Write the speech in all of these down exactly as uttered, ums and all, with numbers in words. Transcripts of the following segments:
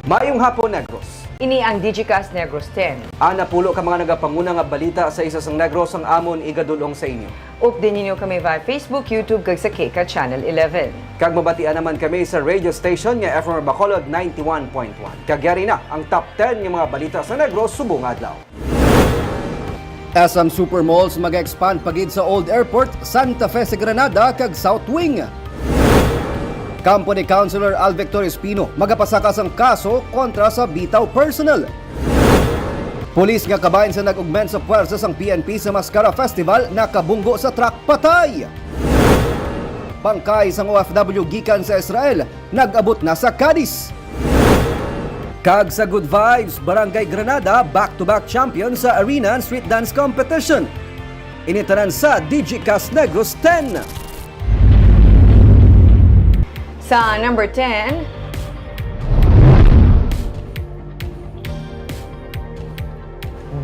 Mayong hapon, Negros. Ini ang Digicast Negros ten. Ang napulo ka mga nagapanguna nga balita sa isla sang Negros ang amon igadul-ong sa inyo. Update ninyo kami via Facebook, YouTube, kag sa K K Channel eleven. Kag mabatian naman kami sa radio station nga F M R Bacolod ninety-one point one. Kag yari na ang top ten nga mga balita sa Negros subong adlaw. S M Supermalls mag-expand pa gid sa Old Airport, Santa Fe sa Granada, kag South Wing. Kampo ni Councilor Al Victor Espino magapasaka sang kaso kontra sa Bitaw personnel. Pulis nga kabahin sa nag-augment sa puwersa sang P N P sa Mascara Festival nakabunggo sa truck, patay. Bangkay sang O F W gikan sa Israel nag-abot na sa Cadiz. Kag sa Good Vibes, Barangay Granada, back-to-back champion sa Arena and Street Dance Competition. Ini tanan sa Digicast Negros ten. Sa number ten,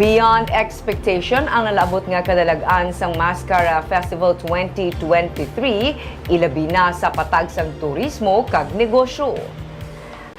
beyond expectation ang nalabot nga kadalag-an sang Mascara Festival twenty twenty-three, ilabi na sa patag sang turismo kag negosyo.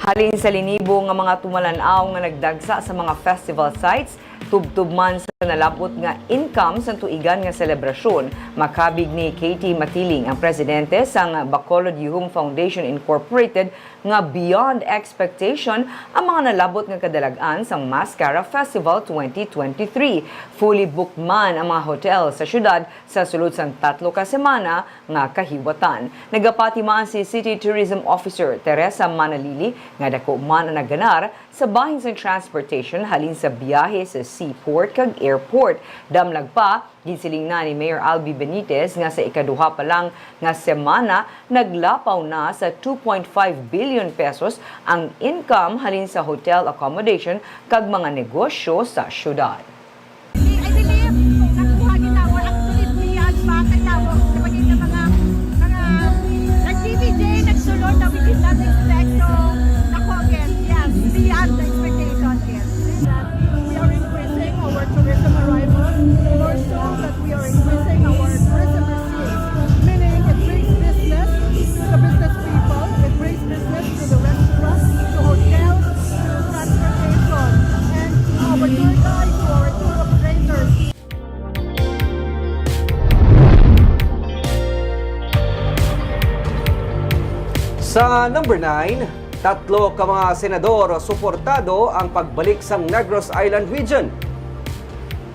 Halin sa linibo nga mga tumalan-aw nga nagdagsa sa mga festival sites, tubtob man sa nalabot nga income sang tuigan nga selebrasyon, makabig ni Katie Matiling, ang presidente sang Bacolod Yuhum Foundation Incorporated, nga beyond expectation ang mga nalabot nga kadalag-an sang Mascara Festival twenty twenty-three. Fully booked man ang mga hotel sa syudad sa sulod sang tatlo ka semana nga kahiwatan. Nagapati man si City Tourism Officer Teresa Manalili nga dako man ang naganar sa bahin sang transportation halin sa biyahe sa seaport kag airport. Damlag pa, ginsiling na ni Mayor Albi Benitez nga sa ikaduha pa lang nga semana, naglapaw na sa two point five billion pesos ang income halin sa hotel accommodation kag mga negosyo sa syudad. I believe nakuha gid namo, actually, beyond pa kay namo sa pagiging mga, mga nag-T V J, nagsulod na we did not expect. So, nako again, yes, beyond the expectation, yes. That we are increasing our tourism arrivals, more so that we are increasing our tourism receipts, meaning it brings business to the business people, it brings business to the restaurants, to hotels, to transportation, and to our tour guides, to our tour operators. Sa number nine, tatlo ka mga senador suportado ang pagbalik sang Negros Island Region.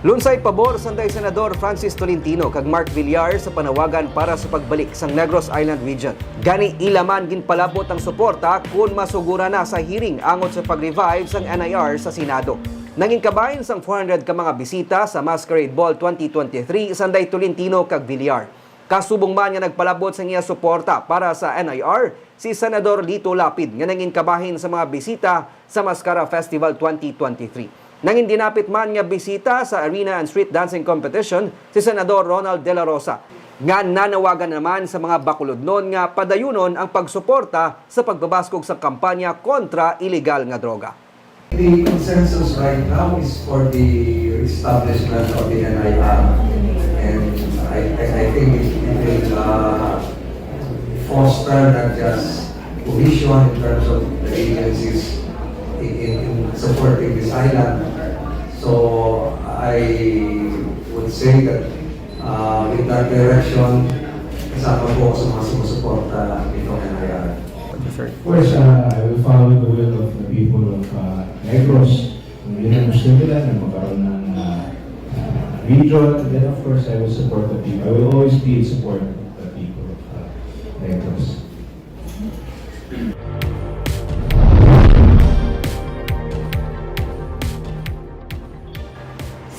Lunsay pabor sanday Senador Francis Tolentino kag Mark Villar sa panawagan para sa pagbalik sang Negros Island Region. Gani, ila man ginpalabot ang suporta kun masuguran na sa hearing angot sa pag-revive sang N I R sa Senado. Nangin kabahin sang four hundred ka mga bisita sa Masquerade Ball twenty twenty-three sanday Tolentino kag Villar. Kasubong man nga nagpalabot sang iya suporta para sa N I R, si Senador Lito Lapid nga nangin kabahin sa mga bisita sa Mascara Festival twenty twenty-three. Nangin dinapit man nga bisita sa Arena and Street Dancing Competition si Senador Ronald De La Rosa, nga nanawagan naman sa mga Bacolodnon nga padayunon ang pagsuporta sa pagpabaskog sa kampanya kontra iligal nga droga. The consensus right now is for the establishment of the N I R. And I, I, I think it, it will, uh, foster not just cohesion in terms of the agencies in, in, in supporting this island. So I would say that, uh, with that direction, kasama po ako sa mga sumusuporta nitong N I R. Of course, uh, I will follow the will of the people of, uh, Negros. Kung yun ang gusto nila, na magkaroon ng, uh, uh, region, then of course, I will support the people. I will always be in support of the people of, uh, Negros.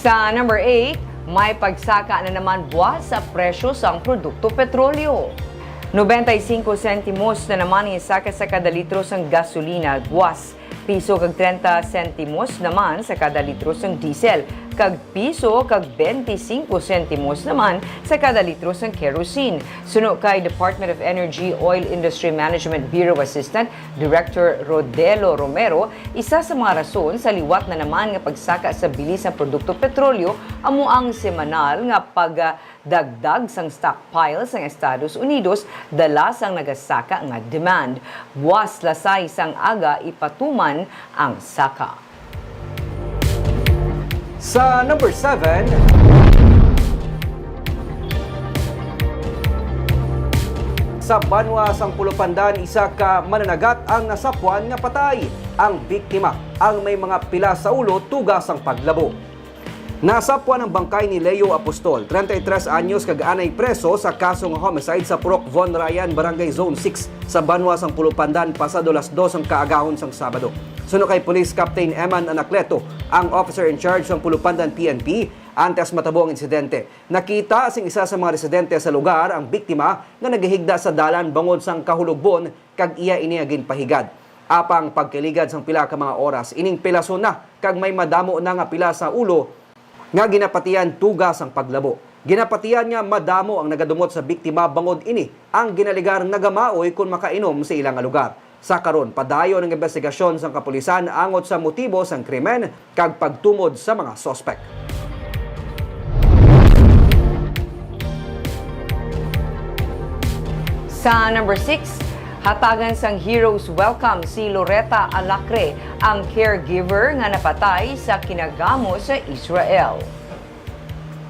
Sa number eight, may pagsaka na naman buwas sa presyo sang produkto petrolyo. Nobenta y singko sentimos na naman ang saka sa kada litro sang gasolina, buwas piso kag trenta sentimos naman sa kada litro sang diesel, kag piso kag benti singko sentimos naman sa kada litro sang kerosene. Suno kay Department of Energy Oil Industry Management Bureau Assistant Director Rodelo Romero, isa sa mga rason sa liwat na naman nga pagsaka sa bili sang produkto petrolyo amo ang semanal nga pag, ah, Dagdag sang stockpile sang Estados Unidos dala sang nagasaka nga demand. Buas lasay sang aga ipatuman ang saka. Sa number seven, sa banwa sang Pulupandan, isa ka mananagat ang nasapwan nga patay. Ang biktima ang may mga pila sa ulo tuga sang paglabo. Nasapwan ang bangkay ni Leo Apostol, treinta y tres anyos, kag anay preso sa kaso nga homicide sa Purok Von Ryan, Barangay Zone six, sa banwa sang Pulupandan, pasado las dos ang kaagahon sang Sabado. Suno kay Police Captain Eman Anacleto, ang officer in charge sang Pulupandan P N P, antes matabo ang insidente. Nakita sing isa sa mga residente sa lugar ang biktima nga nagahigda sa dalan bangod sang kahulogbon kag iya ini nga ginpahigad. Apang pagkaligad sang pila ka mga oras, ining pelason na kag may madamo na nga pila sa ulo nga ginapatian tuga sang paglabo. Ginapatian nga madamo ang nagadumot sa biktima bangod ini ang ginaligar nagamaoy kon makainom sa ila nga lugar. Sa karon, padayon ang imbestigasyon sang kapulisan angot sa motibo sang krimen kag pagtumod sa mga suspek. Sa number six, hatagan sang Heroes Welcome si Loretta Alacre, ang caregiver nga napatay sa kinagamo sa Israel.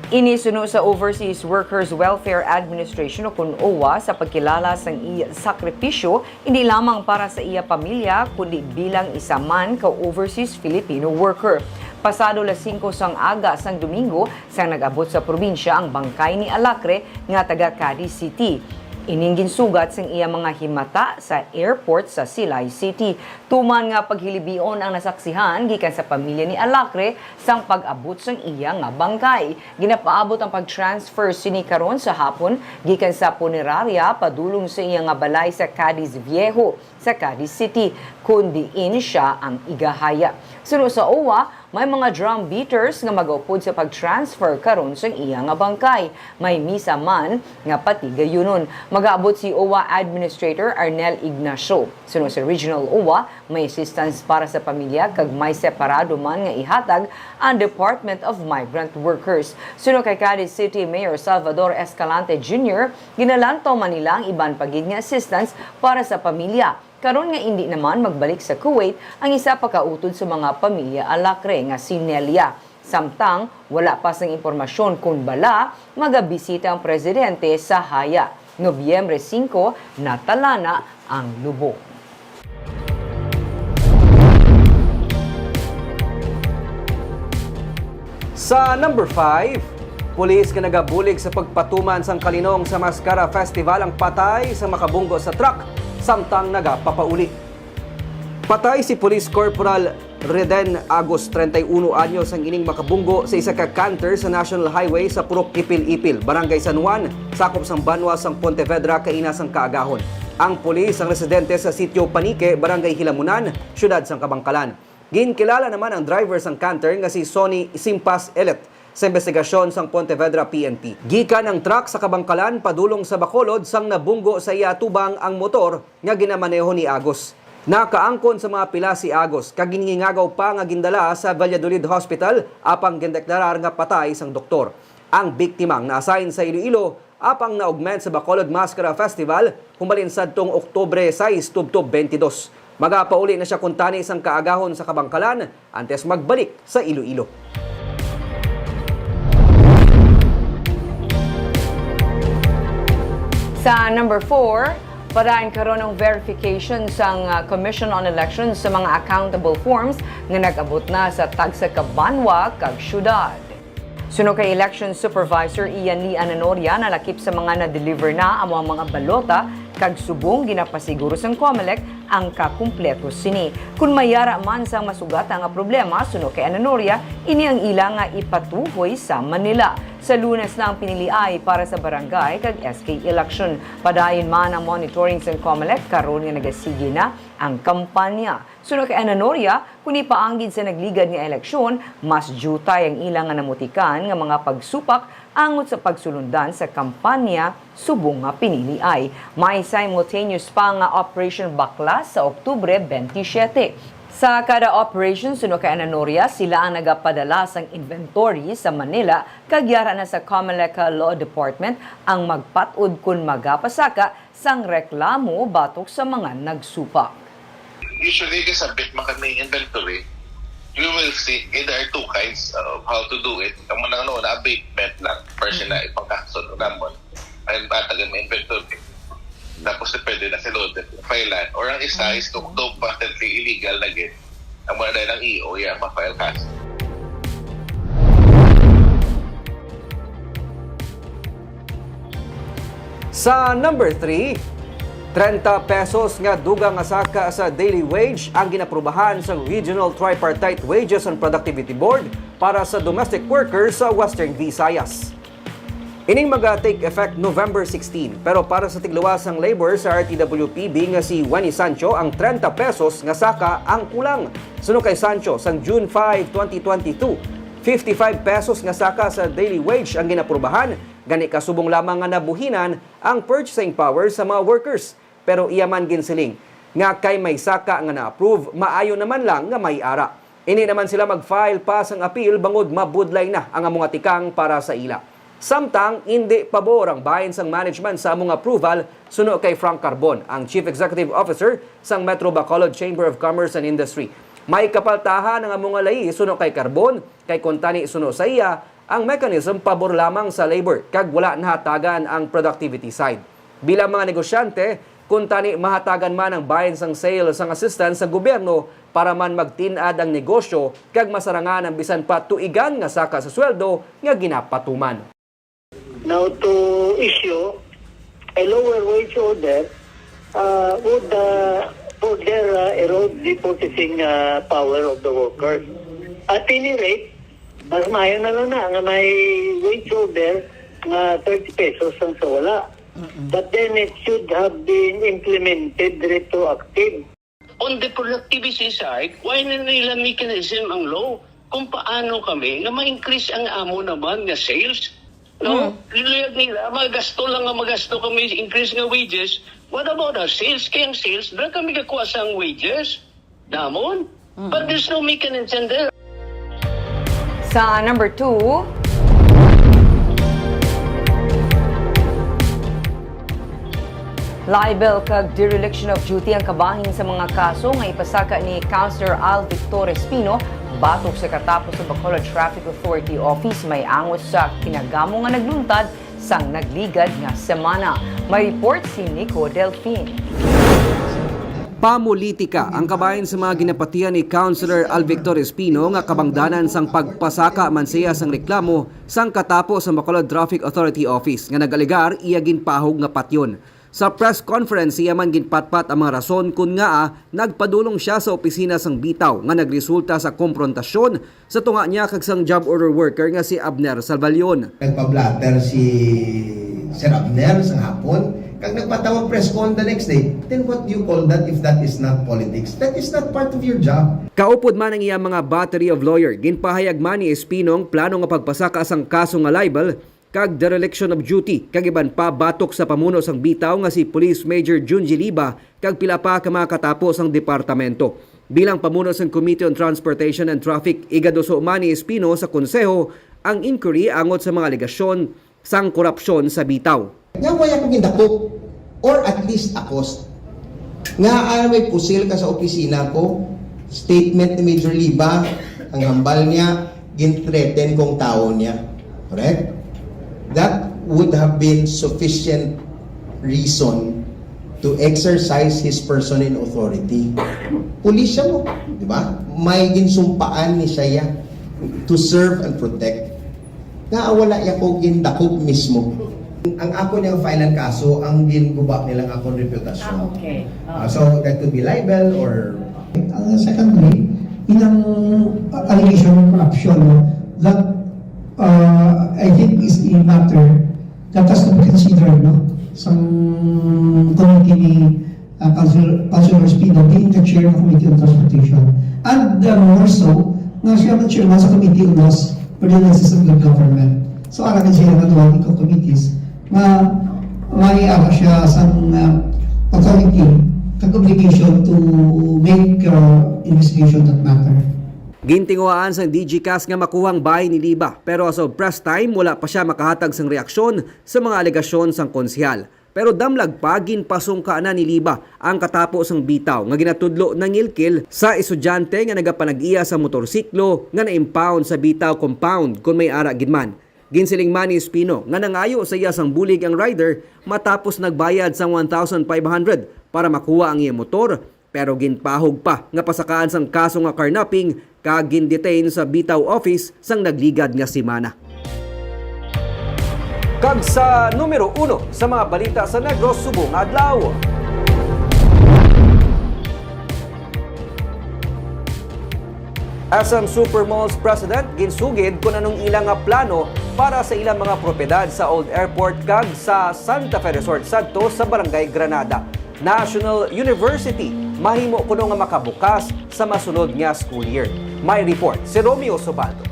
Ini suno sa Overseas Workers Welfare Administration o kun OWWA sa pagkilala sang iya sakripisyo, hindi lamang para sa iya pamilya, kundi bilang isa man ka overseas Filipino worker. Pasado las singko sang aga sang Domingo, sang nag-abot sa probinsya ang bangkay ni Alacre nga taga Cadiz City. Ining ginsugat sang iya mga himata sa airport sa Silay City. Tuman nga paghilibion ang nasaksihan gikan sa pamilya ni Alacre sang pag-abot sang iya nga bangkay. Ginapaabot ang pag-transfer sini karon sa hapon gikan sa punerarya padulong sa iya nga balay sa Cadiz Viejo, sa Cadiz City, kun diin sia ang igahaya. Suno sa OWWA, may mga drum beaters nga magaupod sa pag-transfer karon sang iya nga bangkay. May misa man nga patigayunon. Magaabot si OWWA Administrator Arnel Ignacio. Suno sa Regional OWWA, may assistance para sa pamilya kag may separado man nga ihatag ang Department of Migrant Workers. Suno kay Cadiz City Mayor Salvador Escalante Junior, ginalantaw man nila ang iban pa gid nga assistance para sa pamilya. Karon nga indi naman magbalik sa Kuwait ang isa pa ka utod sa mga pamilya Alacre nga si Nelia. Samtang wala pa sang impormasyon kon bala magabisita ang presidente sa Haya. Nobyembre singko, natalana ang lubong. Sa number five, pulis nga nagabulig sa pagpatuman sang kalinong sa Mascara Festival ang patay sa makabunggo sa truck samtang nagapapauli. Patay si Police Corporal Reden Agos, treinta y uno anyos, ang ining makabunggo sa isa ka canter sa National Highway sa Purok Ipil-Ipil, Barangay San Juan, sakop sang banwa sang Pontevedra, kaina sang kaagahon. Ang pulis ang residente sa Sitio Panique, Barangay Hilamunan, siyudad sang Kabankalan. Ginkilala naman ang driver sang canter nga si Sonny Simpas Elet sa imbestigasyon sang Pontevedra P N P. Gikan ang truck sa Kabangkalan padulong sa Bacolod sang nabunggo sa iya atubang ang motor nga ginamaneho ni Agos. Nakaangkon sa mga pila si Agos kag ginhingagaw pa nga gindala sa Valladolid Hospital, apang gindeklarar nga patay sang doktor. Ang biktima ang na-assign sa Iloilo, apang na-augment sa Bacolod Mascara Festival humalin sadtong Oktubre sais tubtob twenty-two. Magapauli na sia kuntani sang kaagahon sa Kabangkalan antes magbalik sa Iloilo. Sa number four, padayon karon ang verification sang, ah, Commission on Elections sa mga accountable forms nga nag-abot na sa tagsa ka banwa kag syudad. Suno kay Election Supervisor Ian Lee Ananoria, nalakip sa mga na-deliver na amo ang mga balota, kag subong ginapasiguro sang Comelec ang kakumpleto sini. Kon may yara man sang masugata nga problema, suno kay Ananoria, ini ang ila nga ipatuhoy sa Manila. Sa Lunes na ang piniliay para sa barangay kag S K election. Padayon man ang monitoring sang Comelec karon nga nagasigi na ang kampanya. Suno kay Ananoria, kon ipaanggid sa nagligad nga eleksyon, mas diutay ang ila nga namutikan nga mga pagsupak angot sa pagsulundan sa kampanya subong nga piniliay. May simultaneous pa nga Operation Baklas sa Oktubre twenty-seven. Sa kada operation, suno kay Ana Noria, sila ang nagapadala sang inventory sa Manila, kag yara na sa Comelec Law Department ang magpat-od kon magapasaka sang reklamo batok sa mga nagsupak. Usually, kasabit man kami inventory, you will see, eh, there are two kinds of how to do it. Ang mga ano, na abatement lang, first na ipangkakson, namon, ay batagan mo inventory. Tapos, pwede na si loader, file-an. Or ang isa is kung daw patently illegal na gid, ang mga dahil ang E O, yung ma-file kaso. Sa number three, trenta pesos nga dugang nga saka sa daily wage ang ginaprubahan sa Regional Tripartite Wages and Productivity Board para sa domestic workers sa Western Visayas. Ining maga-take effect November sixteen, pero para sa tigluwas sang labor sa R T W P B nga si Wani Sancho, ang trenta pesos nga saka ang kulang. Suno kay Sancho, sang June five, twenty twenty-two, fifty-five pesos nga saka sa daily wage ang ginaprubahan, gani kasubong lamang nga nabuhinan ang purchasing power sa mga workers. Pero iya man ginsiling nga kay may saka nga na-approve, maayo naman lang nga may ara. Indi naman sila mag-file pa sang appeal bangod mabudlay na ang amo nga tikang para sa ila. Samtang indi pabor ang bahin sang management sa amo nga approval, suno kay Frank Carbon, ang Chief Executive Officer sang Metro Bacolod Chamber of Commerce and Industry. May kapaltahan ang amo nga layi, suno kay Carbon, kay kuntani suno sa iya, ang mechanism pabor lamang sa labor kag wala nahatagan ang productivity side. Bilang mga negosyante, kuntani mahatagan man ang bahin sang sales sang assistance sa gobyerno para man magtin-ad ang negosyo kag masarangan ang bisan pa tuigan nga saka sa sweldo nga ginapatuman. Now to issue a lower wage order uh, would uh, further uh, erode the purchasing uh, power of the workers. At any rate, mas maayo na lang na nga may wage order nga thirty pesos ang sa wala. But then it should have been implemented retroactive. On the productivity side, why na nila mechanism ang law kung paano kami nga ma-increase ang amo naman nga sales? No? Luyag nila, magasto lang nga magasto kami, increase nga wages. What about our sales? Kay ang sales, dra kami kakuha sang wages. Namon? But there's no mechanism there. Sa number two, libel kag dereliction of duty ang kabahin sa mga kaso nga ipasaka ni Councilor Al Victor Espino batok sa katapos sa Bacolod Traffic Authority Office may angot sa kinagamo nga nagluntad sang nagligad nga semana. May report si Nico Delfin. Pamulitika ang kabahin sa mga ginapatihan ni Councilor Al Victor Espino nga kabangdanan sang pagpasaka man siya sang reklamo sang katapo sa Bacolod Traffic Authority Office nga nag-alegar iya ginpahog nga patyon. Sa press conference, iya man ginpatpat ang mga rason kon ngaa nagpadulong siya sa opisina sang bitaw nga nagresulta sa komprontasyon sa tunga niya kag sang job order worker nga si Abner Salvalion. Nagpa-blotter si Sir Abner sa hapon, kag nagpatawag press con the next day. Then what do you call that if that is not politics? That is not part of your job. Kaupod man ang iyang mga battery of lawyer, ginpahayag man ni Espino ang plano nga pagpasaka sang kaso nga libel kag dereliction of duty kag iban pa batok sa pamuno sang bitaw nga si Police Major Junji Liba kag pila pa ka mga katapo sang departamento. Bilang pamuno sang Committee on Transportation and Traffic, igaduso man ni Espino sa Konseho ang inquiry angot sa mga alegasyon sang korupsyon sa bitaw. Nga wala ko gindakop or at least akos. Nga ah, may pusil ka sa opisina ko, statement ni Major Liba, ang hambal niya, gin-threaten kong tao niya. Correct? That would have been sufficient reason to exercise his person in authority. Pulis siya mo, di ba? May ginsumpaan ni siya to serve and protect. Nga wala ya ko gindakop mismo. Ang ako niya file ang kaso, ang ginguba nila ang akong reputasyon. Ah, okay. Ah, so, that could be libel or Uh, secondly, ilang uh, allegation of corruption no, that uh, I think is a matter that has to be considered no, sang committee ni uh, Council, Councilor Espino being the chair of Committee on Transportation. And uh, more so, nga siya ang chairman sa Committee on Laws, Ordinances, and Good Government. So, ara gid siya nga duha ka committees nga may ara siya sang uh, authority Kag obligation to make, uh, investigation that matter. Gintinguhaan sang D G CAS nga makuha ang bahin ni Liba, pero as of press time, wala pa sia makahatag sang reaksyon sa mga alegasyon sang konsehal. Pero damlag pa, ginpasungka na ni Liba ang katapo sang bitaw nga ginatudlo nangilkil sa estudyante nga nagapanag-iya sa motorsiklo nga na-impound sa bitaw compound, kon may ara gid man. Ginsiling man ni Espino nga nangayo sa iya sang bulig ang rider matapos nagbayad sang one thousand five hundred para makuha ang iya motor, pero ginpahog pa nga pasakaan sang kaso nga carnapping kag gin-detain sa bitaw office sang nagligad nga semana. Kag sa numero uno sa mga balita sa Negros subong nga adlaw. S M Supermalls President ginsugid kon anong ila nga plano para sa ilang mga propiedad sa Old Airport kag sa Santa Fe Resort sadto sa Barangay Granada. National University mahimo kuno nga makabukas sa masunod nga school year. May report si Romeo Sobaldo.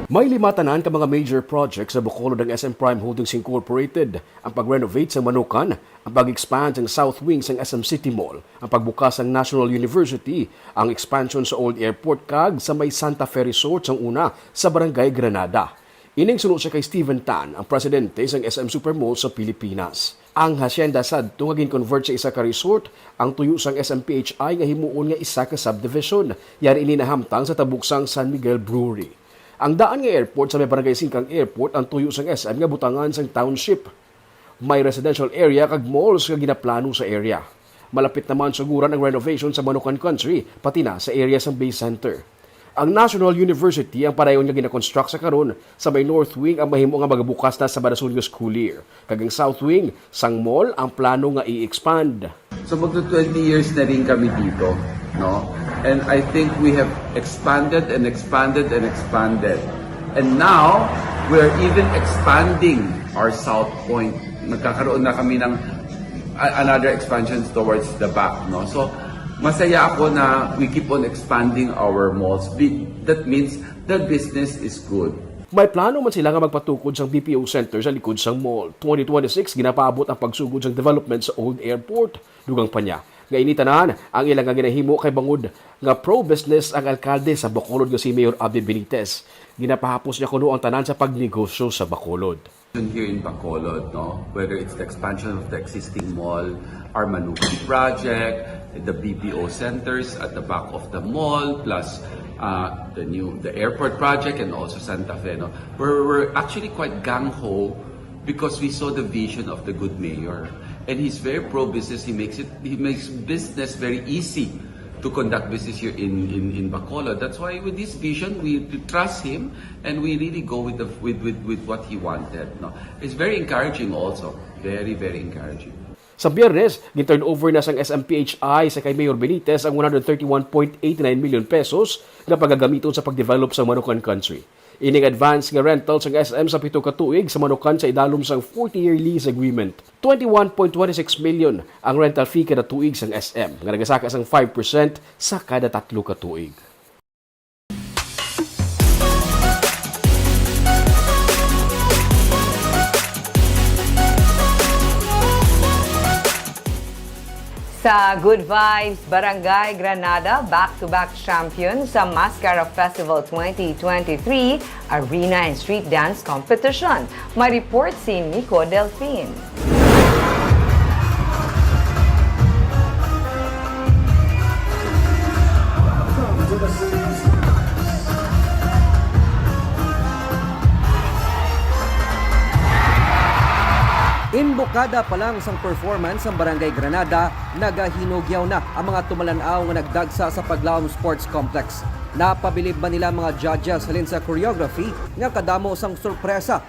May lima tanan ka mga major projects sa Bacolod ang S M Prime Holdings Incorporated, ang pag-renovate sa Manukan, ang pag-expand sang South Wing sang S M City Mall, ang pagbukas sang National University, ang expansion sa Old Airport, kag sa may Santa Fe Resort sang una sa Barangay Granada. Ining suno siya kay Steven Tan, ang presidente sang S M Supermall sa Pilipinas. Ang hacienda sadto nga gin-convert sa isa ka resort, ang tuyo sang S M P H I nga himuon nga isa ka subdivision. Yari ini nahamtang sa tabok sang San Miguel Brewery. Ang daan nga airport sa may Barangay Singkang Airport ang tuyo sang S M nga butangan sang township. May residential area kag malls nga ginaplano sa area. Malapit naman suguran ang renovation sa Manukan Country, pati na sa area sang Bay Center. Ang National University ang padayon nga ginakonstruct sa karon sa may North Wing ang mahimo nga magabukas na sa madason nga school year, kag ang South Wing sang mall ang plano nga i-expand. So magto twenty years na rin kami dito, no? And I think we have expanded and expanded and expanded. And now, we are even expanding our South Point. Nagkakaroon na kami ng a- another expansion towards the back, no? So masaya ako na we keep on expanding our malls. Be- That means the business is good. May plano man sila nga magpatukod sang B P O center sa likod sang mall. Twenty twenty-six, ginapaabot ang pagsugod sang development sa Old Airport. Dugang pa niya nga ini tanan ang ila nga ginahimo kay bangod nga pro-business ang alkalde sa Bacolod nga si Mayor Abby Benitez. Ginapahapos niya kuno ang tanan sa pagnegosyo sa Bacolod. Here in Bacolod, no? Whether it's the expansion of the existing mall, our Manukan project, the B P O centers at the back of the mall, plus uh, the new the airport project and also Santa Fe, no? We're, we're actually quite gung-ho because we saw the vision of the good mayor. And he's very pro-business. He makes it he makes business very easy to conduct business here in, in, in Bacolod. That's why with this vision, we trust him and we really go with, the, with, with, with what he wanted. No? It's very encouraging also. Very, very encouraging. Sa Biyernes, gin-turn over na sang S M P H I sa kay Mayor Benitez ang one hundred thirty-one point eight nine million pesos nga pagagamiton sa pagdevelop sa Manukan Country. Ining advance nga rental sang S M sa pito ka tuig sa Manukan sa idalom sang forty-year lease agreement. Twenty-one point twenty-six million ang rental fee kada tuig sang S M, nga nagasaka sang five percent sa kada tatlo ka tuig. Sa Good Vibes, Barangay Granada, back-to-back champion sa Mascara Festival twenty twenty-three Arena and Street Dance Competition. May report si Nico Delfin. Imbokada pa lang sang performance sang Barangay Granada, nagahinugyaw na ang mga tumalan-aw nga nagdagsa sa Paglawom Sports Complex. Napabilib man nila ang mga judges halin sa choreography nga kadamo sang sorpresa,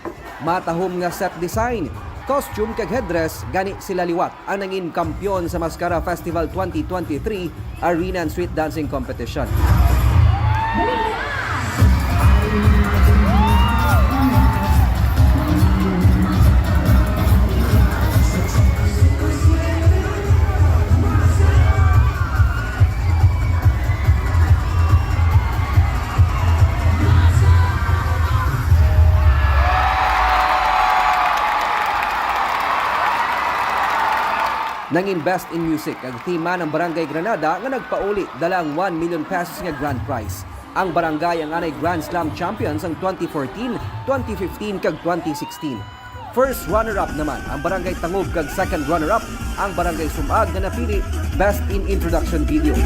matahom nga set design, costume kag headdress, gani sila liwat ang nangin kampiyon sa Mascara Festival twenty twenty-three Arena and Street Dancing Competition. Nangin Best in Music kag Theme Man ang Barangay Granada nga nagpauli dala ang one million pesos nga grand prize. Ang barangay ang anay Grand Slam champion sang twenty fourteen, twenty fifteen kag twenty sixteen. First runner-up naman ang Barangay Tangub kag second runner-up ang Barangay Sumag nga napili Best in Introduction Video.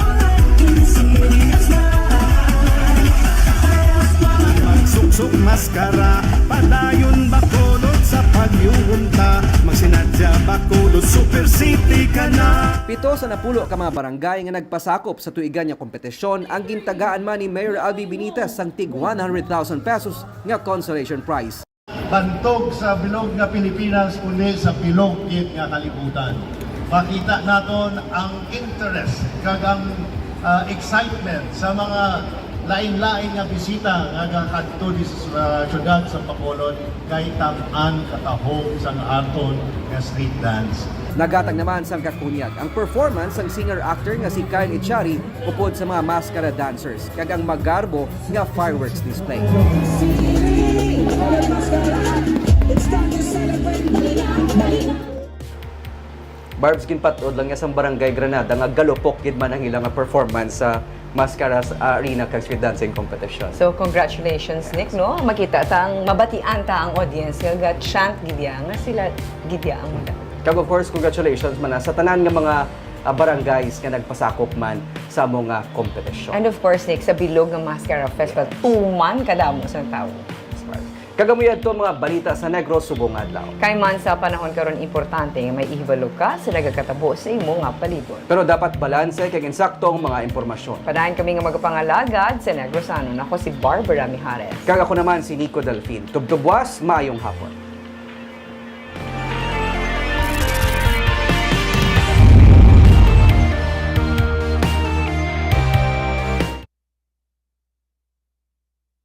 Suksok maskara, padayon Bacolod sa pagyuhunta. Magsinadya Bacolod, Super City ka na. Pito sa napulo ka mga barangay nga nagpasakop sa tuigan nga kompetisyon ang gintagaan man ni Mayor Albi Benitez sang tig one hundred thousand pesos nga consolation prize. Bantog sa bilog nga Pilipinas, kundi sa bilog gid nga kalibutan. Makita naton ang interest kag ang ah, excitement sa mga lain-lain nga bisita nga gakadto di sa syudad sa Bacolod kay tam-an katahom sang aton nga street dance. Naghatag naman sang kakunyag ang performance sang singer-actor nga si Kyle Echari upod sa mga maskara dancers kag ang magarbo nga fireworks display. Barbs, ginpatod lang niya sang Barangay Granada nga galupok gid man ang ilang performance sa Mascara sa Arena kag Street Dancing Competition. So congratulations, Nick, no? Makita ta ang, mabatian ta ang audience nga ga-chant gid ya nga sila gid ya ang madali. Kag of course, congratulations man sa tanan nga mga ah, barangays nga nagpasakop man sa amo nga kompetisyon. And of course, Nick, sa bilog nga Mascara Festival, tuman kadamo sa tawo. Kag amo yadto ang mga balita sa Negros subong adlaw. Kay man sa panahon karon, importante nga may ihibalo ka sa nagakatabo sa imo nga palibot. Pero dapat balanse kag insakto ang mga impormasyon. Padayon kami nga magapangalagad sa Negrosanon. Ako si Barbara Mijares. Kag ako naman si Nico Delfin. Tubtubwas, maayong hapon.